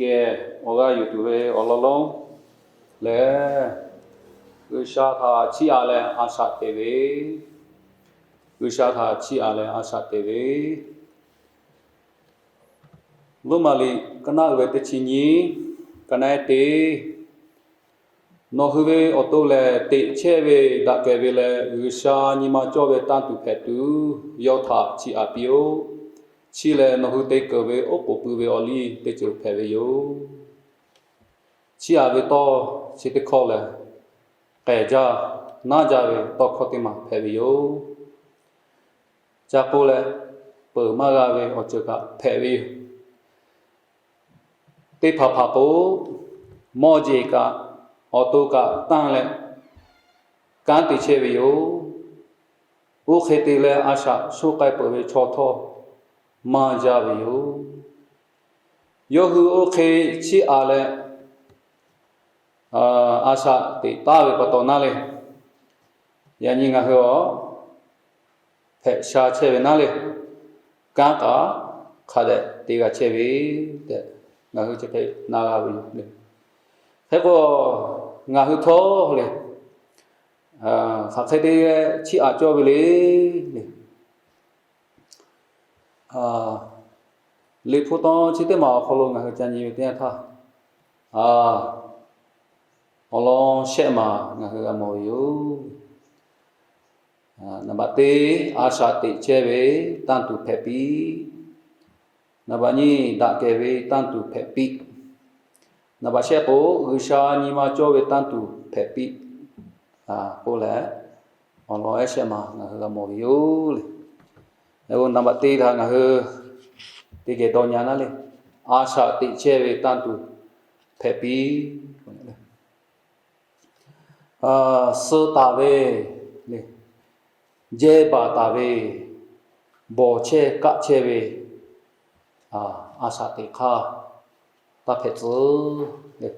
geh awˬ g'aˇ yuˬ tuˬ ve awˬ lawn lonˉ lehˬ, G'uiˬsha htaꞈ chiˇ aꞈ leh a shaꞈ teꞈ ve, G'uiˬsha htaꞈ chiˇ aꞈ leh a shaꞈ teꞈ ve, Roˉmaꞈ liꞈ ka naˆ uiˍ ve teˇ chi nyiˇ, ka naˆ ehˉ teˇ, nawˬ hui ve awˬ to lehˬ, teꞈ chehˇ ve daꞈ kehˬ ve leh G'uiˬsha nyi ma cawˇ ve tanˇ tuˬ hpehꞈ tuˬ, yawˇ htaꞈ chiˇ aꞈ piˇ-oˆ. Chi lehˬ, nawˬ hui te keunˍ ve oˉ k'oˍ pui ve awˬ liˇ teˇ ceuˬ hpehꞈ ve yoˬ. Chiˇ aꞈ ve tawˇ chi teˇ hkawˇ lehˬ, k'ehˬ jaˇ, naˉ jaˇ ve tawˇ hkawˇ teˇ maˬ hpehꞈ ve yoˬ. Ca k'oˆ leh, peuˬ maˇ g'a ve awˬ ceuˬ kaꞈ hpehꞈ ve yoˬ. Teˇ hpaˍ hpaˍ k'o, mawˇ jeˬ kaꞈ, awˬ to kaꞈ tanˇ leh kanˉ te chehˇ ve yoˬ. Oˇ hk'e te leh a shaꞈ sho k'ai peuˬ ve chaw htawˇ maˇ jaˇ ve yoˬ. Yawˇ hui oˇ hk'e chiˇ aꞈ leh a shaꞈ teꞈ taˍ ve pa taw naˉ le, yaꞈ nyi ngaˬ hui a hpehꞈ sha chehˇ ve naˉ le, kanˉ kaꞈ hk'a dehꞈ te g'a chehˇ ve tehꞈ, ngaˬ hui chi hk'e na g'a ve yoˬ le. Hk'e k'o, ngaˬ hui htawˇ le, hk'aˬ hk'e te chiˇ aꞈ cawˇ ve le le. Liꞈ hpu taw chi teˇ maˬ awˬ hk'aw lo ngaˬ hui ca nyi ve teˇ yanˇ htaˇ, awˬ lawn shehˆ maˬ ngaˬ hui g'a mawˬ ve yoˬ. Naˍ baꞈ teˇ, a shaꞈ teꞈ chehˇ ve tanˇ tuˬ hpehꞈ piˇ. Naˍ baꞈ nyiˇ, daꞈ kehˬ ve tanˇ tuˬ hpehꞈ piˇ. Naˍ baꞈ shehˆ k'o, G'uiˬsha nyi ma cawˇ ve tanˇ tuˬ hpehꞈ piˇ. K'oˆ leh, awˬ lawn ehˉ shehˆ maˬ ngaˬ hui g'a mawˬ ve yoˬ le. Naˍ baꞈ teˇ htaꞈ ngaˬ hui teˇ geh dawˇ nyi naˉ le, a shaꞈ teꞈ chehˇ ve tanˇ tuˬ hpehꞈ piˇ. Suh taˍ ve le, jehˇ baˬ taˍ ve, bawˬ chehˇ kaˆ chehˇ ve a shaꞈ teꞈ hk'aˇ taˇ hpehꞈ tcuh le.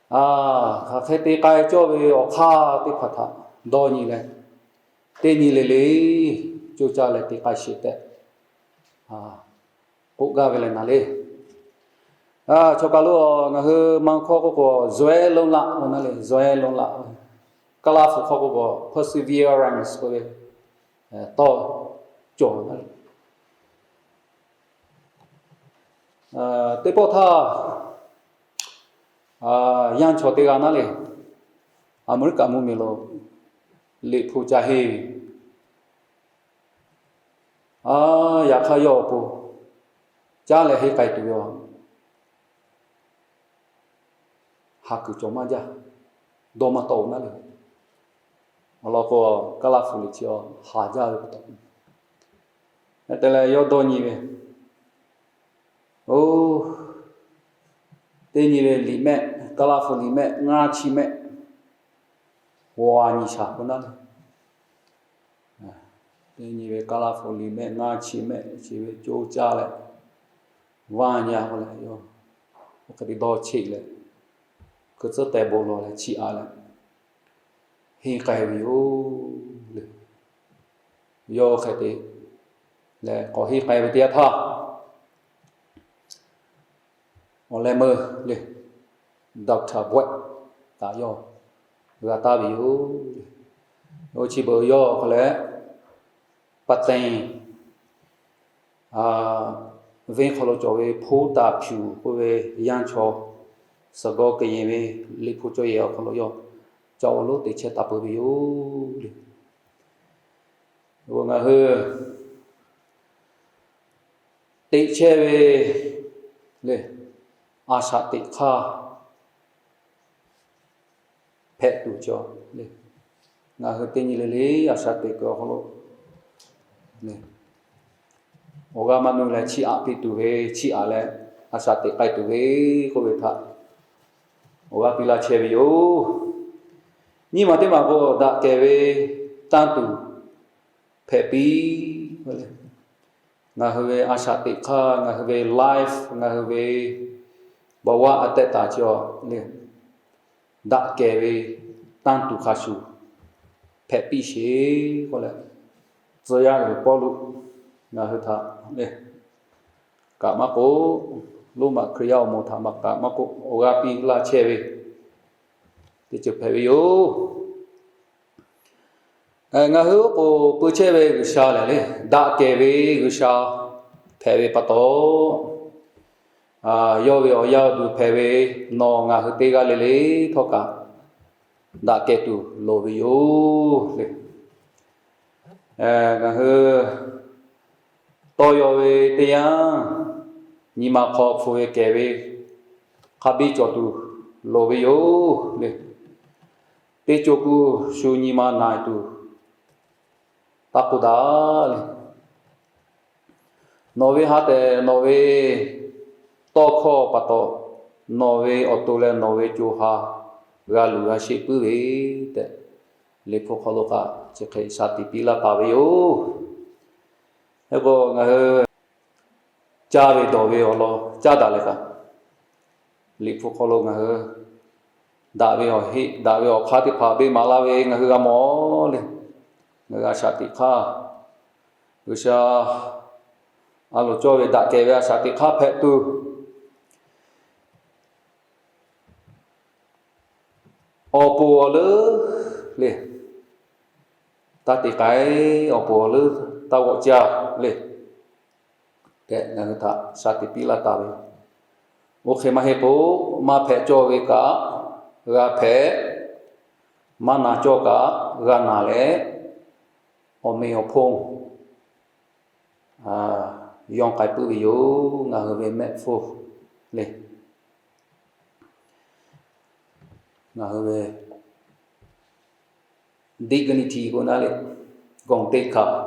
Hk'aˬ hk'e te k'ai cawˇ ve awˬ hk'aˇ teˇ hpaˍ htaꞈ dawˇ nyi leh, teˇ nyi le le coˇ caˇ leh te k'ai sheˍ tehꞈ k'oˆ gaˇ ve leh naˍ le. Chaw kaˬ lo ngaˬ hui ma hkawˇ k'oˆ k'o, zawehˉ lonˉ laˆ naˉ le, zawehˉ lonˉ laˆ. Kaˇlaˇ hpu hkawˇ k'oˆ k'o, perseverance k'oˆ ve tawˇ cawˬ naˉ le. Teˇ pawˆ htaˇ, yanˇ chaw teˇ g'aˇ naˉ le, Aˍmeˍriˆkaꞈ mvuhˇmiˬ lo liꞈ hpu ca henˇ ve, yaꞈ hk'aˇ yawˇ awˬ pon caˉ leh henˇ k'ai tuˬ ve haˍ kuiˬ cawˬ maˇ jaˇ, dawˇ maˇ tawˆ-oˬ naˉ le. Awˬ lawn k'o, Kaˇlaˇ hpu liꞈ chi haˍ jaˇ ve pa taw, hk'e te leh yawˇ dawˇ nyi ve, oˇ, teˇ nyi ve liꞈ mehˆ, Kaˇlaˇ hpu liꞈ mehˆ ngaˇ chi mehˆ g'aw nyi shaˍ k'o naˉ le. Teˇ nyi ve Kaˇlaˇ hpu liꞈ mehˆ ngaˇ chi mehˆ chi ve coˇ caˇ leh, vaˇ nyi-a k'oˆ leh, yawˇ oˇ hk'e te dawˇ cheˆ leh, hkui tcuhˉ teh bon lawˬ leh chiˇ aꞈ leh henˇ k'ai ve yoˬ le. Yawˇ hk'e te leh k'awꞈ henˇ k'ai ve teˇ yanˇ htaˇ, awˬ leh meuˇ le, Doctor Boyd kaꞈ yawˇ g'a taˍ ve yoˬ le. Oˇ chi beuꞈ yawˇ hk'aw leh, pa teˇ venˇ hk'aw lo cawˬ ve hpoˇ taˍ hpuˬ k'oˆ ve yanˇ chaw, suhˍ gawˇ ke yehˬ ve liꞈ hpu cawˇ yehˬ awˬ hk'aw lo yawˇ ca awˬ lonˉ te chehˇ taˍ peuˬ ve yoˬ le. Ngaˬ hui teꞈ chehˇ ve le, a shaꞈ teꞈ hk'aˇ hpehꞈ tuˬ cawˬ le. Ngaˬ hui teˇ nyi le le a shaꞈ teꞈ kuiˬ awˬ hk'aw lo awˬ g'aˇ maˇ nuˇ leh chiˇ aꞈ piˇ tuˬ ve, chiˇ aꞈ leh a shaꞈ teꞈ k'ai tuˬ ve k'oˆ ve htaꞈ awˬ g'aˇ piˇ laˇ chehˇ ve yoˬ. Nyiˇ maˬ teˇ maˬ k'o, daꞈ kehˬ ve tanˇ tuˬ hpehꞈ piˇ le. Ngaˬ hui ve a shaꞈ teꞈ hk'aˇ, ngaˬ hui ve life, ngaˬ hui ve ဘဝ အသက်တာ chi awˬ le, daꞈ kehˬ ve tanˇ tuˬ hk'a shuˍ hpehꞈ piˇ sheˍ k'oˆ leh, tcuh yaˇ uiˍ Pawˇluꞈ ngaˬ hui htaꞈ le, kaꞈ maˇ k'oˆ, Roˉmaꞈ Hkriꞈ yaˇ awˬ moˍ htaꞈ maˇ kaꞈ maˇ k'oˆ, awˬ g'aˇ piˇ laˇ chehˇ ve teˇ ceuˬ hpehꞈ ve yoˬ. Ngaˬ hui oˉ k'oˍ pui chehˇ ve G'uiˬsha lehˬ le, daꞈ kehˬ ve G'uiˬsha hpehꞈ ve pa taw, yawˇ ve awˬ yaˇ awˬ duˬ hpehꞈ ve nawˬ ngaˬ hui teˇ g'aˇ le le htawˇ kaꞈ daꞈ kehˬ tuˬ loˍ ve yoˬ le. Ngaˬ hui tawˇ yaw ve teˇ yanˇ, nyi ma hk'aw hpu ve kehˬ ve hk'a biˇ cawˬ tuˬ loˍ ve yoˬ le. Teˇ co kuˬ shu nyi ma na tuˬ taˇ k'oˆ daꞈ le. Nawˬ ve ha tehˬ nawˬ ve tawˇ hkawˇ pa taw, nawˬ ve awˬ to leh nawˬ ve co ha g'a luˬ g'a sheˆ puiˉ ve tehꞈ, Liꞈ hpu hk'aw lo kaꞈ chi hk'e shaˍ tiꞈ piˇ laˇ taˍ ve yoˬ. Hk'e k'o ngaˬ hui caˇ ve dawˬ ve awˬ lawn caˉ daꞈ leh kaꞈ, Liꞈ hpu hk'aw lo ngaˬ hui daꞈ ve awˬ heˆ daꞈ ve awˬ hk'aˇ teˇ hpaˍ beˇ maˍ laˇ ve ngaˬ hui g'a mawˬ le. Ngaˬ hui a shaꞈ teꞈ hk'aˇ, G'uiˬsha a loˍ cawˇ ve daꞈ kehˬ ve a shaꞈ teꞈ hk'aˇ hpehꞈ tuˬ, awˬ poˍ awˬ leuˉ le, taˇ te k'ai, awˬ poˍ awˬ leuˉ taˇ g'awꞈ caˇ le tehꞈ ngaˬ hui htaꞈ shaˍ tiꞈ piˇ laˇ taˍ ve. Oˇ hk'e maˇ heˆ k'o, maˇ hpehꞈ cawˇ ve kaꞈ g'a hpehꞈ, maˇ na cawˇ kaꞈ g'a na leh, awˬ meꞈ awˬ hponˇ yawˇ k'ai puiˉ ve yoˬ. Ngaˬ hui ve mehˆ hpfuhˇ le, ngaˬ hui ve dignity k'o naˉ le, gawˬ teˇ hkaꞈ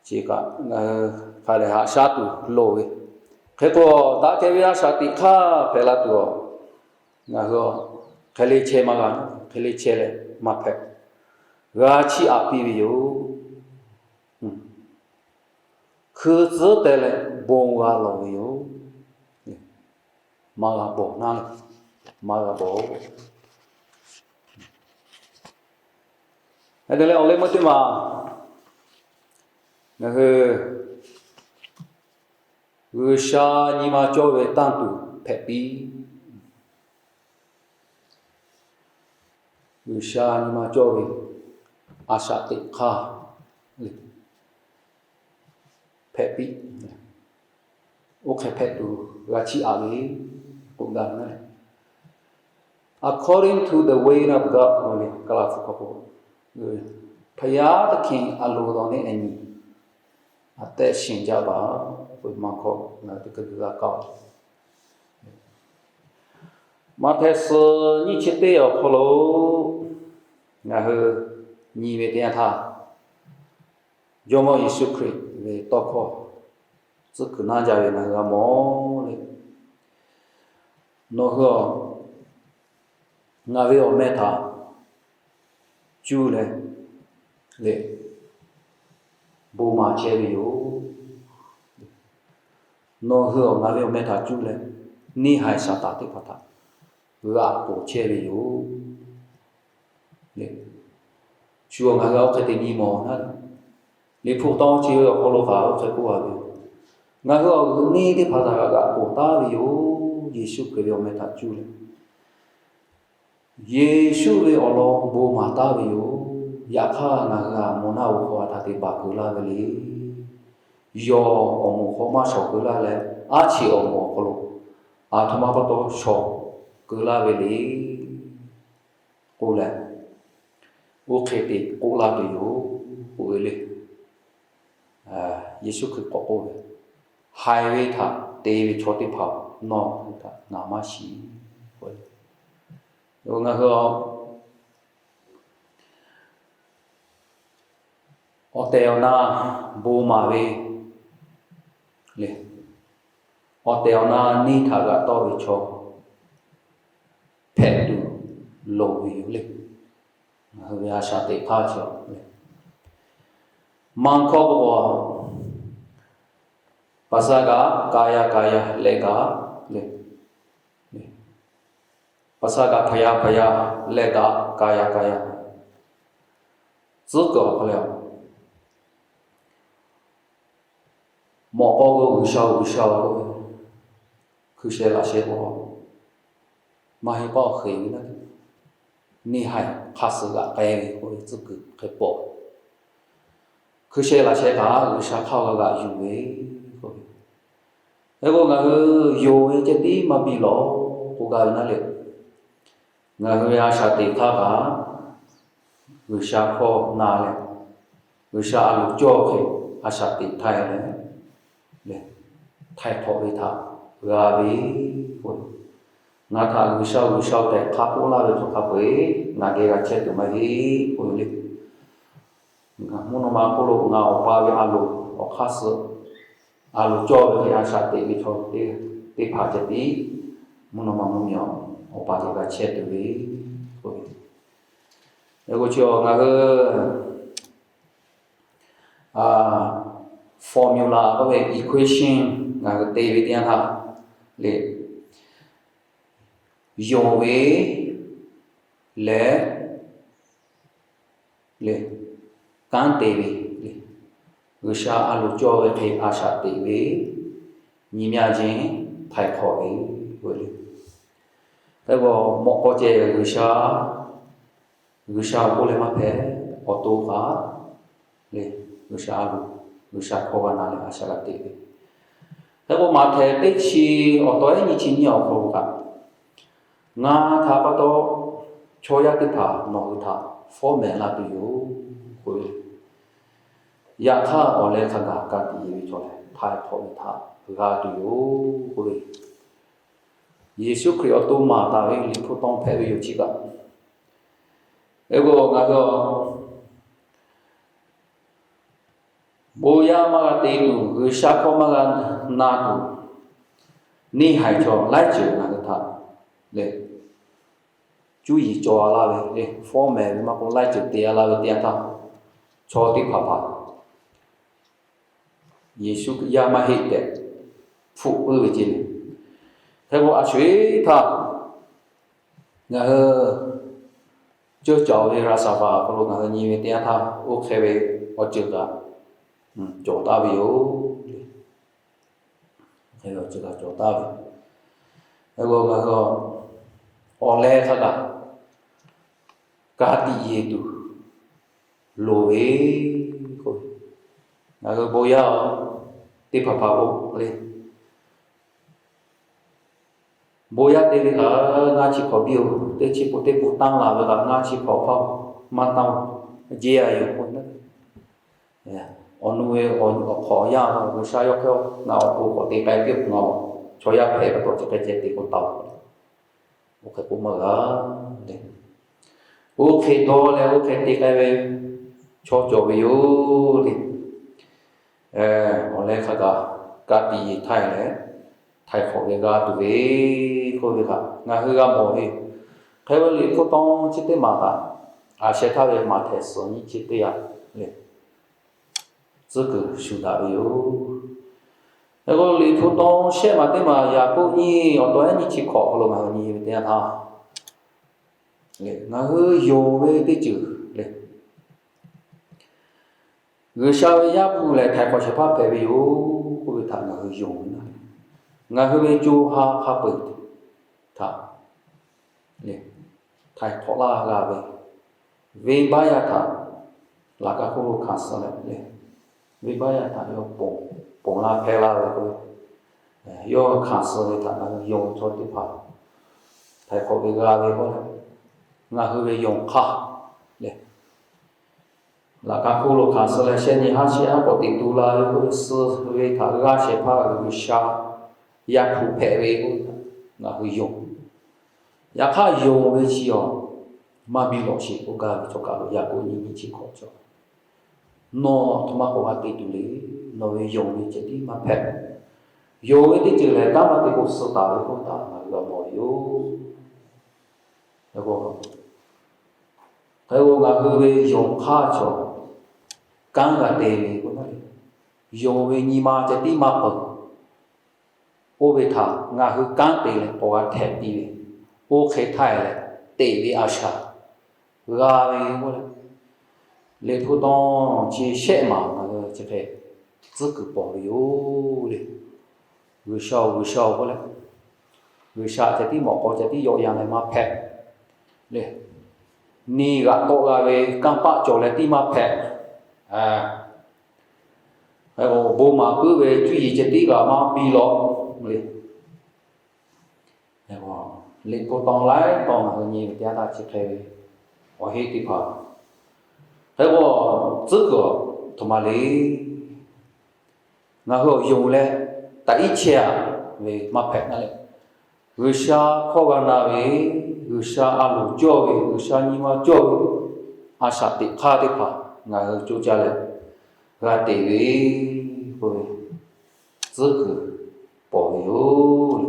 chi kaꞈ ngaˬ hui hk'a lehˬ haꞈ shaˉ tuˬ loˍ ve. Hk'e k'o, daꞈ kehˬ ve a shaꞈ teꞈ hk'aˇ hpehꞈ la tuˬ, ngaˬ hui hk'e le chehˇ maˇ g'a, hk'e le chehˇ leh maˇ hpehꞈ, g'a chiˇ aꞈ piˇ ve yoˬ. Hkui tcuhˉ teh leh bon g'a lawˬ ve yoˬ. Maˇ g'a bawˬ naˉ le, maˇ g'a bawˬ. Hk'e te leh awˬ leh meuˇ teˇ maˬ ngaˬ hui G'uiˬsha nyi ma cawˇ ve tanˇ tuˬ hpehꞈ piˇ. G'uiˬsha nyi ma cawˇ ve a shaꞈ teꞈ hk'aˇ hpehꞈ piˇ. Oˇ hk'e hpehꞈ tuˬ g'a chiˇ aꞈ ve k'oˆ gaˇ ve, according to the way of God လို့ Galatians ဘုရားသခင်အလိုတော်နဲ့အညီ အသက်ရှင်ကြပါလို့ မှန်ကောက် ငါတကယ်ကောက် Maꞈhtehˍ suhˍ nyiˇ chi teˇ awˬ hk'aw lo ngaˬ hui nyi ve teˇ yanˇ htaˇ, Jawˇmawˇ Yeˍsuˆ Hkriꞈ ve tawˇ hkawˇ tcuhˉ kuiˬ naˇ jaˇ ve ngaˬ hui g'a mawˬ le. Nawˬ hui a, ngaˬ ve awˬ meh htaꞈ cuˇ leh le, bon maˍ chehˇ ve yoˬ. Nawˬ hui a, ngaˬ ve awˬ meh htaꞈ cuˇ leh, neˇ haiˬ Saˍtanˍ teˇ hpaˍ htaꞈ g'aꞈ k'oˍ chehˇ ve yoˬ. Shu a, ngaˬ hui a oˇ hk'e te nyi mawˬ naˉ, Liꞈ hpu tawˇ chi ve awˬ hk'aw lo kaꞈ oˇ hk'e k'oˆ a ve, ngaˬ hui awˬ g'uˇ neˇ teˇ hpaˍ htaꞈ g'aꞈ k'oˍ taˉ ve yoˬ. Yeˍsuˆ Hkriꞈ ve awˬ meh htaꞈ cuˇ leh, Yeˍsuˆ ve awˬ lawn bon maˍ taˉ ve yoˬ. Yaꞈ hk'aˇ ngaˬ hui a, mvuhˇ naw g'uˇ hk'aw a htaꞈ te baˬ keu laˇ ve le. Yawˬ awˬ moˍ hk'aw maˇ shawˍ keu laˇ leh, aˉ cheꞈ awˬ moˍ awˬ hk'aw lo aˬ htoꞈ ma pa taw shawˍ keu laˇ ve le k'oˆ leh, oˇ hk'e te k'oˆ laˇ tuˬ yoˬ k'oˆ ve le. Yeˍsuˆ Hkriꞈ k'awꞈ k'oˆ ve, haiˬ ve htaꞈ te ve chaw teˇ hpaˍ nawˬ hui htaꞈ ngaˬ maˇ shiˍ. Ngaˬ hui a, awˬ tehˬ awˬ na bon maˍ ve le, awˬ tehˬ awˬ na neˇ htaꞈ g'aꞈ tawˆ ve chaw hpehꞈ tuˬ loˍ ve yoˬ le. Ngaˬ hui ve a shaꞈ teꞈ hk'aˇ chi le, maˇ hkawˇ k'o, ပါးစပ်က ကာယ ကာယ လက်က le, ပါးစပ်က ဘုရား ဘုရား လက်က ကာယ ကာယ tcuhˉ kuiˬ awˬ hk'aw leh, mawꞈ k'aw k'o G'uiˬsha-oˬ, G'uiˬsha-oˬ k'oˆ ve, hkui sheh laꞈ sheh k'o, maˇ heˆ paˆ awˬ hk'e ve naˉ, neˇ haiˬ hk'aˇ suh g'aꞈ k'ai ve k'oˆ ve tcuhˉ kuiˬ hk'e paw. Hkui sheh laꞈ sheh kaꞈ G'uiˬsha hk'aˇ g'a g'aꞈ yuˬ ve k'oˆ ve. Hk'e k'o ngaˬ hui yonˍ ve ceh tiˉ maˇ biˇ lawˬ k'oˆ gaˇ ve naˉ leh, ngaˬ hui ve a shaꞈ teꞈ htaˇ kaꞈ G'uiˬsha hkawˇ na leh, G'uiˬsha a loˍ cawˇ hk'e a shaꞈ teꞈ htaˇ leh, leh htaiˍ hk'awꞈ ve htaꞈ g'a ve k'o, ngaˬ htaꞈ G'uiˬsha, G'uiˬsha tehꞈ hk'a k'oˆ laˇ ve chaw hk'a peu-eˬ ngaˬ geh g'a chehˇ tuˬ maˇ heˆ k'oˆ ve le. Mvuhˇ naw ma hk'oˆ lo ngaˬ Awˬ pa ve a loˍ awˬ hk'aˇ suh a loˍ cawˇ ve hk'e a shaꞈ teꞈ ve chaw teˇ hpaˍ ceh tiˉ mvuhˇ naw ma mvuhˇmiˬ awˬ pa geh g'a chehˇ tuˬ ve k'oˆ ve. Hk'e k'o chi ngaˬ hui formula k'oˆ ve equation ngaˬ hui te ve teˇ yanˇ htaˇ leh, yonˍ ve leh, leh kanˉ te ve, G'uiˬsha a loˍ cawˇ ve hk'e a shaꞈ teꞈ ve, nyi myaˇ jeˇ htaiˍ hk'awꞈ ve k'oˆ ve le. Hk'e k'o mawꞈ k'aw ceh G'uiˬsha, G'uiˬsha k'oˆ leh maˇ hpehꞈ, awˬ to kaꞈ leh G'uiˬsha a loˍ, G'uiˬsha hkawˇ g'a na leh a shaꞈ g'a teꞈ ve. Hk'e k'o Maꞈhtehˍ teˇ chi awˬ taw ehˉ nyi chi nyiˇ awˬ hk'aw lo kaꞈ, ngaˬ htaꞈ pa taw chaw yaˇ teˇ hpaˍ nawˬ hui htaꞈ fawˉ mehˍ la tuˬ yoˬ k'oˆ ve. Yaꞈ hk'aˇ awˬ leh hk'a gaˬ ka tiꞈ yeˬ ve chaw lehˬ htaiˍ hk'awꞈ ve htaꞈ g'a tuˬ yoˬ k'oˆ ve. Yeˍsuˆ Hkriꞈ awˬ to maˍ taˍ ve Liꞈ hpu taw hpehꞈ ve yoˬ chi kaꞈ. Hk'e k'o ngaˬ hui bon yaˇ maˇ g'a te tuˬ, G'uiˬsha hkawˇ maˇ g'a na tuˬ, neˇ haiˬ chaw laiˉ ceuˬ ngaˬ hui htaꞈ leh cuˇ yiˍ cawˬ a laˇ ve, fawˉ mehˍ ve maˇ k'oˆ laiˉ ceuˬ te a laˇ ve teˇ yanˇ htaˇ, chaw teˇ hpaˍ hpaˍ Yeˍsuˆ yaˇ maˇ heˆ tehꞈ hpfuhˆ puiˉ ve ceh. Hk'e k'o a sho-eˬ htaˇ ngaˬ hui ceuˇ cawˬ ve raˍsaˍvaˍ awˬ hk'aw lo ngaˬ hui nyi ve teˇ yanˇ htaˇ, oˇ hk'e ve awˬ ceuˬ kaꞈ cawˬ taˍ ve yoˬ. Hk'e ve awˬ ceuˬ kaꞈ cawˬ taˍ ve. Hk'e k'o ngaˬ hui awˬ leh hk'a gaˬ ka tiꞈ yeˬ tuˬ loˍ ve k'o, ngaˬ hui bon yaˇ teˇ hpaˍ hpaˍ k'o le, bon yaˇ te ve kaꞈ ngaˇ chi hk'awꞈ biˇ-oˬ, teˇ chi pun teˇ pun tanˇ la ve kaꞈ ngaˇ chi hk'awꞈ hpaˇ maˇ tanˇ-oˬ, jeˇ a yoˬ k'o, awˬ nu ve awˬ hk'awꞈ yaˇ G'uiˬsha yawˇ hk'e ngaˬ awˬ pon k'awꞈ te k'ai piˇ-oˬ, ngaˬ chaw yaˇ hpehꞈ pa taw chi hk'e ceh te k'oˆ taˍ-oˬ. Oˇ hk'e k'oˆ maˇ g'a le. Oˇ hk'e dawˇ leh oˇ hk'e te k'ai ve chaw cawˬ ve yoˬ le. Awˬ leh hk'a gaˬ ka tiꞈ yeˬ htaˇ leh htaiˍ hk'awꞈ ve g'a tuˬ ve k'oˆ ve kaꞈ ngaˬ hui g'a mawˬ ve. Hk'e ve Liꞈ hpu taw chi teˇ maˬ kaꞈ, a sheh htaˇ ve Maꞈhtehˍ suhˍ nyiˇ chi teˇ yanˇ le tcuhˉ kuiˬ shuˍ daꞈ ve yoˬ. Hk'e k'o Liꞈ hpu taw shehˆ maˬ teˇ maˬ Yaˍkoˆ nyiˇ awˬ taw ehˉ nyiˇ chi hkawꞈ hk'aw lo ngaˬ hui nyi ve teˇ yanˇ htaˇ, ngaˬ hui yonˍ ve teˇ ceuˬ le, G'uiˬsha ve Yaˇ hpu lehˬ htaiˍ hk'awꞈ shehˍ hpaˇ hpehꞈ ve yoˬ k'oˆ ve htaꞈ ngaˬ hui yonˍ ve naˉ, ngaˬ hui ve co ha hk'a peu-eˬ htaꞈ le htaiˍ hk'awꞈ laˇ g'a ve, venˇbaˆ yaˇ htaꞈ laꞈ ka hk'oˆ lo hkanˍ suh leh le, venˇbaˆ yaˇ htaꞈ yawˇ ponˬ laˇ hpehˇ laˇ ve k'o, yawˇ hkanˍ suh ve htaꞈ ngaˬ hui yonˍ ve chaw teˇ hpaˍ htaiˍ hk'awꞈ ve g'a ve k'o, ngaˬ hui ve yonˍ hk'aˇ le, laꞈ ka hk'oˆ lo hkanˍ suh leh shehˆ nyi haˉ shehˆ haˉ k'awꞈ teꞈ tu la ve k'o, suh ve htaꞈ g'aˇ shehˍ hpaˇ G'uiˬsha Yaˇ hpu hpehꞈ ve k'o, ngaˬ hui yonˍ. Yaꞈ hk'aˇ yonˍ ve chi awˬ maˇ biˇ lawꞈ sheˍ k'oˆ gaˇ ve chaw kaꞈ lo Yaˍkoˆ nyiˇ nyiˇ chi hkawꞈ cawˬ. Nawˬ a htoꞈ ma k'awꞈ g'a te tuˬ le. Nawˬ ve yonˍ ve ceh tiˉ maˇ hpehꞈ. Yonˍ ve teˇ ceuˬ lehˬ kanˉ maˇ te k'o suh taˍ ve k'oˆ htaꞈ ngaˬ hui g'a mawˬ ve yoˬ. Hk'e k'o ngaˬ hui ve yonˍ hk'aˇ chaw kanˉ g'a te ve k'o, yonˍ ve nyi ma ceh tiˉ maˇ peuˬ. Oˇ ve htaꞈ ngaˬ hui kanˉ te leh k'awꞈ g'a htehꞈ piˇ ve, oˇ hk'e htaˇ leh teꞈ ve a shaꞈ g'a ve k'oˆ leh, Liꞈ hpu taw chi shehˆ maˬ ngaˬ hui chi hk'e tcuhˉ kuiˬ pawˬ ve yoˬ le. G'uiˬsha-oˬ, G'uiˬsha-oˬ k'oˆ leh, G'uiˬsha ceh tiˉ mawꞈ k'aw ceh tiˉ yawˆ yan leh maˇ hpehꞈ le. Neˇ g'aꞈ tawˆ g'a ve kanˇ paˆ cawˬ leh tiˉ maˇ hpehꞈ. Hk'e k'o bon maˍ puiˉ ve cuˇ yiˍ ceh tiˉ g'a maˇ piˇ law le. Liꞈ hpu taw laiˉ taw ngaˬ hui nyi ve teˇ yanˇ htaˇ chi hk'e ve awˬ heˆ teˇ hpaˍ, hk'e k'o tcuhˉ kuiˬ aˬ htoꞈ ma le. Ngaˬ hui awˬ yonˍ leh taꞈ iˉ chehˇ a ve maˇ hpehꞈ naˉ leh, G'uiˬsha hkawˇ g'a na ve, G'uiˬsha a loˍ cawˇ ve, G'uiˬsha nyi ma cawˇ ve a shaꞈ teꞈ hk'aˇ teˇ hpaˍ ngaˬ hui coˇ caˇ leh g'a teꞈ ve k'oˆ ve tcuhˉ kuiˬ pawˬ ve yoˬ.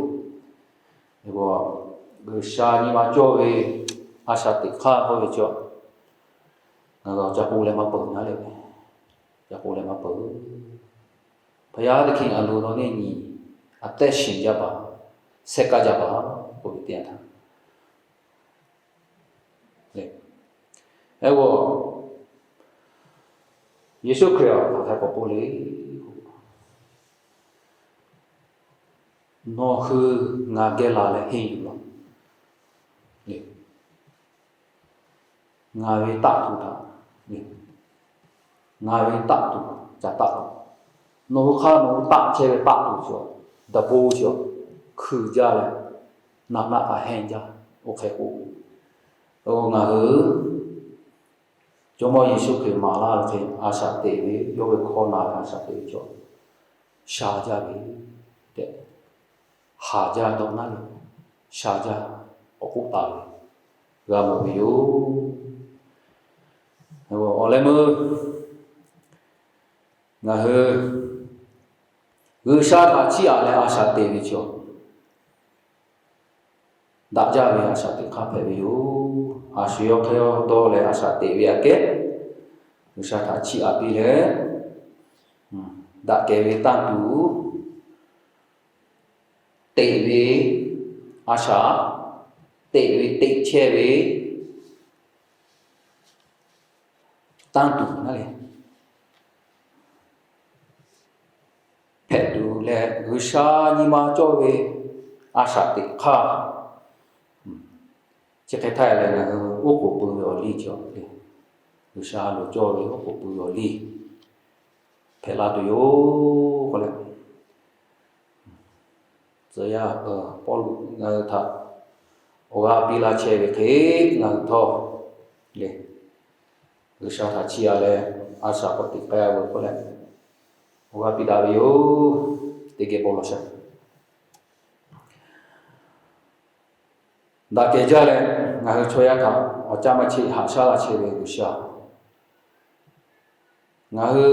G'uiˬsha nyi ma cawˇ ve a shaꞈ teꞈ hk'aˇ k'oˆ ve chi, ngaˬ hui ca k'oˆ leh maˇ peuˬ naˉ leh, ca k'oˆ leh maˇ peuˬ. ဘုရားသခင်အလိုတော်နဲ့ညီ အသက်ရှင်ကြပါ, ဆက်ကပ်ကြပါ k'oˆ ve teˇ yanˇ htaˇ, hk'e k'o Yeˍsuˆ Hkriꞈ awˬ hk'aˬ hk'e k'awꞈ k'oˆ le, Nawˬ hui ngaˬ geh laˬ leh henˇ yuˬ law. Ngaˬ ve taˆ tuˬ htaꞈ, ngaˬ ve taˆ tuˬ ca taˆ laˇ. Nawˬ hui hk'aˇ nawˬ hui taˆ chehˇ ve taˆ tuˬ chi, daꞈ bon chi, hkui jaˇ leh naꞈ naˆ kaꞈ henˇ jaˇ. Oˇ hk'e k'o, ngaˬ hui Jawˇmawˇ Yeˍsuˆ Hkriꞈ maˍ laˇ ve hk'e a shaꞈ teꞈ ve, yawˇ ve hkawˇ na ve a shaꞈ teꞈ ve chaw, sha jaˇ ve tehꞈ, haˍ jaˇ dawˇ naˉ ve, sha jaˇ k'awꞈ k'oˆ taˍ ve g'a mawˬ ve yoˬ. Awˬ leh meuˇ ngaˬ hui G'uiˬsha htaꞈ chiˇ aꞈ leh a shaꞈ teꞈ ve chaw, daꞈ jaˇ ve a shaꞈ teꞈ hk'aˇ hpehꞈ ve yoˬ. A shu yawˇ hk'e dawˇ leh a shaꞈ teꞈ ve aꞈ kehˉ, G'uiˬsha htaꞈ chiˇ aꞈ piˇ leh, daꞈ kehˬ ve tanˇ tuˬ teꞈ ve, a shaꞈ teꞈ ve teꞈ chehˇ ve tanˇ tuˬ naˉ leh, hpehꞈ tuˬ leh G'uiˬsha nyi ma cawˇ ve a shaꞈ teꞈ hk'aˇ, chi hk'e htaˇ leh ngaˬ hui oˉ k'oˍ pui ve awˬ liˇ cawˬ le. G'uiˬsha loˍ cawˇ ve oˉ k'oˍ pui ve awˬ liˇ hpehꞈ la tuˬ yoˬ k'oˆ leh, tcuh yaˇ Pawˇluꞈ ngaˬ hui htaꞈ awˬ g'aˇ piˇ laˇ chehˇ ve hk'e, ngaˬ hui htawˇ le, G'uiˬsha htaꞈ chiˇ aꞈ leh a shaꞈ k'awꞈ teꞈ k'ai a veuˬ k'oˆ leh, awˬ g'aˇ piˇ daꞈ ve yoˬ. Teˇ geh bon lawˬ shaˍ. Daꞈ kehˬ jaˇ leh, ngaˬ hui chaw yaˇ htaꞈ awˬ caˇ maˇ cheˆ haꞈ shaˉ laˇ chehˇ ve G'uiˬsha, ngaˬ hui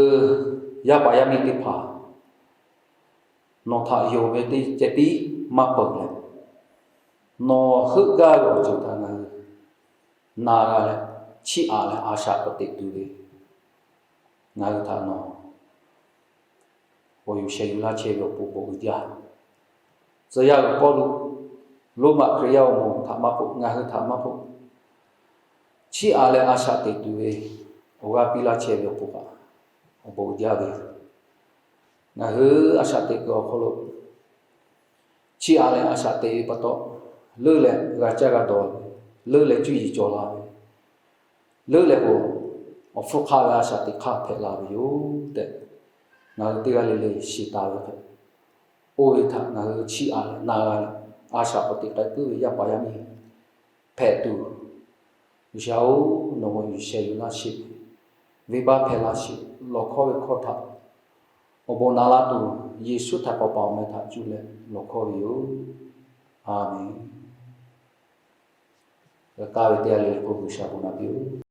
yaˇ paˍ yaˇ miˇ teˇ hpaˍ nawˬ htaꞈ yonˍ ve teˇ ceh tiˉ maˇ peuˬ leh, nawˬ heuˆ gaˇ ve awˬ ceuˬ htaꞈ ngaˬ hui na g'a leh, chiˇ aꞈ leh a shaꞈ k'awꞈ teꞈ tuˬ ve ngaˬ hui htaꞈ nawˬ awˬ yuˬ sheh yuˬ laˇ chehˇ ve awˬ pon bon uiˍ jaˇ. Tcuh yaˇ ve Pawˇluꞈ, Roˉmaꞈ Hkriꞈ yaˇ awˬ moˍ htaꞈ maˇ k'oˆ, ngaˬ hui htaꞈ maˇ k'oˆ, chiˇ aꞈ leh a shaꞈ teꞈ tuˬ ve awˬ g'aˇ piˇ laˇ chehˇ ve awˬ pon kaꞈ awˬ bon uiˍ jaˇ ve yoˬ. Ngaˬ hui a shaꞈ teꞈ kuiˬ awˬ hk'aw lo chiˇ aꞈ leh a shaꞈ teꞈ ve pa taw, leuˉ leh g'a caˇ g'a dawˬ ve, leuˉ leh cuˇ yiˍ cawˬ la ve, leuˉ leh k'o, awˬ hpfuhˇ hk'aˆ ve a shaꞈ teꞈ hk'aˇ hpehꞈ la ve yoˬ tehꞈ, ngaˬ hui teˇ g'aˇ le le shiˍ taˍ ve hk'e, oˇ ve htaꞈ ngaˬ hui chiˇ aꞈ leh na g'a leh, a shaꞈ k'awꞈ teꞈ k'ai puiˉ ve yaˇ paˍ yaˇ miˇ hpehꞈ tuˬ, G'uiˬsha-oˬ, nawˬ awˬ yuˬ sheh yuˬ laˇ sheˍ, venˇbaˆ hpehꞈ laˇ sheˍ. Lawˬ hkawˇ ve hkawˇ htaꞈ awˬ bon na laˇ tuˬ, Yeˍsuˆ htaꞈ k'awꞈ paˍ awˬ meh htaꞈ cuˇ leh lawˬ hkawˇ ve yoˬ. A menˬ. G'a kaˇ ve teˇ g'aˇ le le k'o G'uiˬsha bon naꞈ piˇ-oˆ.